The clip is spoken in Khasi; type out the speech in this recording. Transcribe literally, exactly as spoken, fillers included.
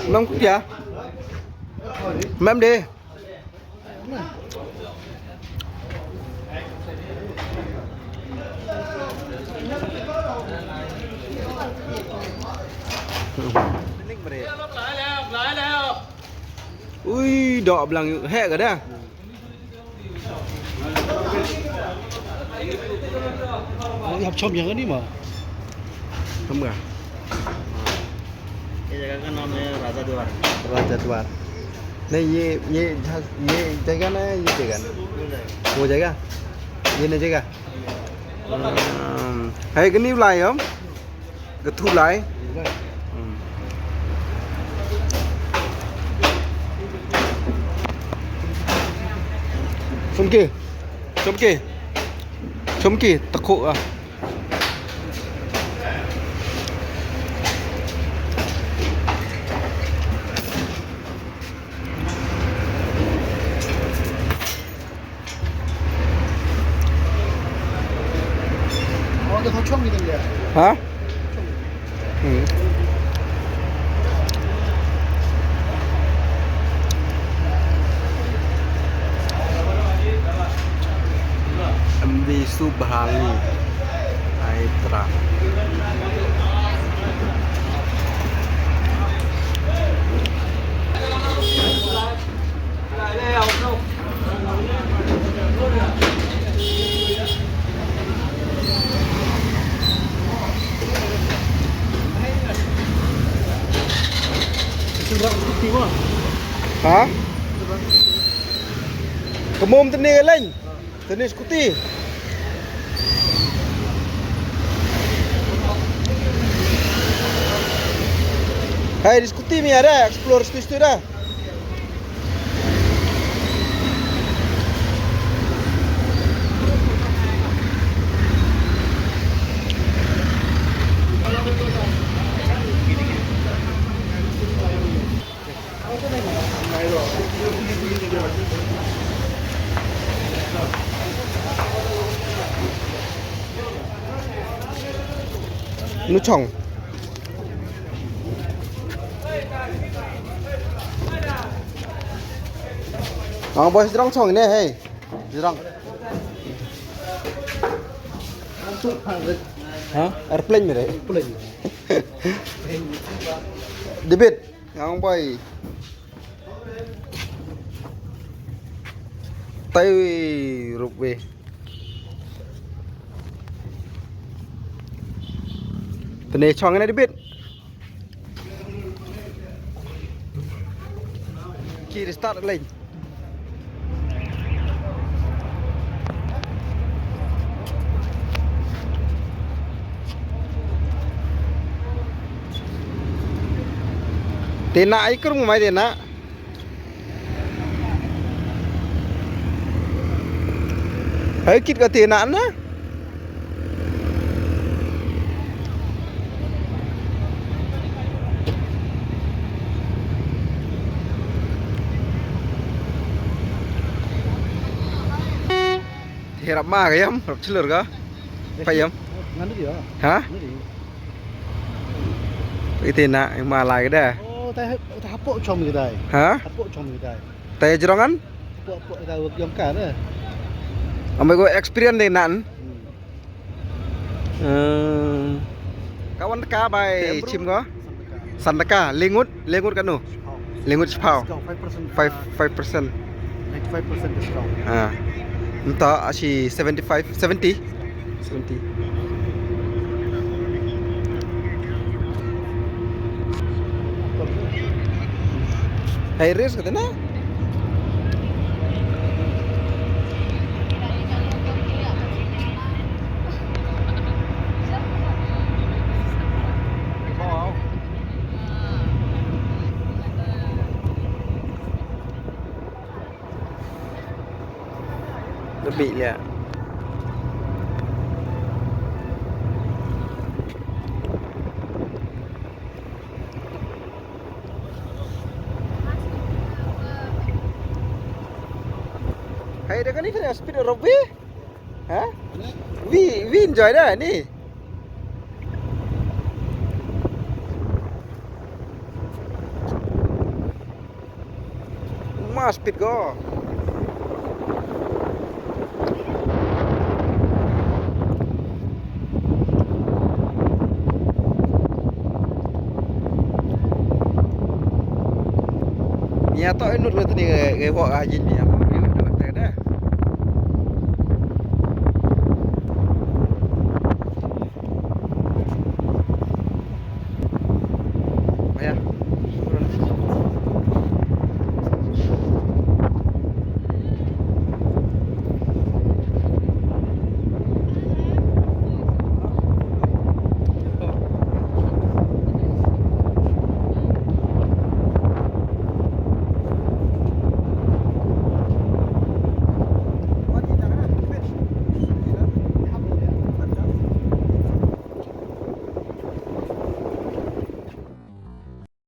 Mem kutia. Mem de. Ui, dok blang he ka da. Ap chom yang ni ma. Chom ka. ये जगह का नाम है राजा द्वार। राजा द्वार। नहीं, ये, ये जहा-, ये जगह ना, ये जगह ना? वो जगह। वो जगह? ये नहीं जगह? Hmm. Hai, kani u lai, em? Ka thu lai. Hmm. Chomki. Chomki. Chomki, takho ah. Ha? Hmm. M V Subhali. Aitra. Ha? Ka mom tene ka leng. Tene scooty. Hai, di scooty mi ada explore situ-situ dah. Nuchong. Ang boy, jrong chong ne, hey. Jrong. Ha? Airplane mi re? Airplane. David. Yang bai. Tai rup we. Tene chong ne debit. Ki restart lagi. Tena ai krum mai tena. Hai kit ka tena na. Herap ma ka yam, rap chilur ka. Pa yam. Ngan dia. Ha? Ngan dia. Ite na ma lai ka da. Oh, tai, tai hapoh chom kita. Ha? Hapoh chom kita. Tai jrong an? Hapoh, hapoh kita work jong ka da. Amai ko experience de nan. Hmm. Hmm. Ka wan ka bai chim ko? San taka. San taka. Lengut, lengut kano? Lengut shiphaw. Discount five percent. Five, five percent. Ninety-five percent discount. Ah. Nta ashi seventy-five, seventy. Seventy. High risk kata na? Lebih lihat. Hai, dah kan ni kan speed robi? Ha? Wi, wi enjoy dah ni. Pas speed ko. Nia to inut lo tini ke ke ho ka jin nia.